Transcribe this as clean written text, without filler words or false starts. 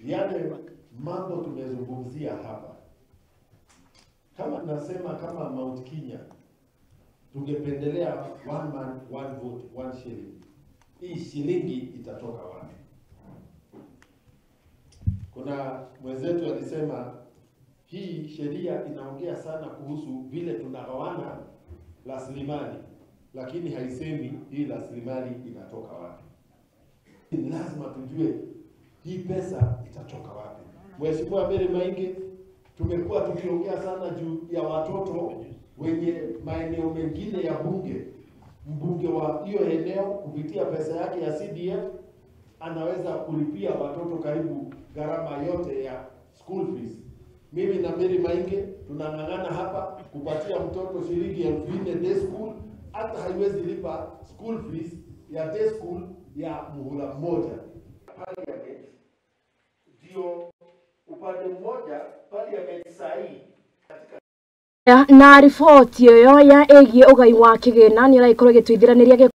Yale mambo tumezungumzia hapa, kama nasema kama Mount Kenya tungependelea one man one vote one shilling. Hii shilingi itatoka wapi? Kuna mwenzetu alisema hii sheria inaongea sana kuhusu vile tunagawana rasilimali, lakini haisemi hii rasilimali inatoka wapi. Ni lazima tujue hii pesa itatoka wapi. Mheshimiwa Mary Maingi, tumekuwa tukiongea sana juu ya watoto wenye maeneo mengine ya bunge. Mbunge wa hiyo eneo kupitia pesa yake ya CDF anaweza kulipia watoto karibu gharama yote ya school fees. Mimi na Mary Maingi tunang'ang'ana hapa kupatia mtoto shilingi 4,000 day school, hata haiwezi lipa school fees ya day school ya muhula mmoja. Parliament ndio upande mmoja, parliament sahihi katika Na riboti ĩyo ya ĩgiĩ ũgai wa kĩgĩna nĩ ĩragĩkorwo ĩgĩtũithĩranĩria.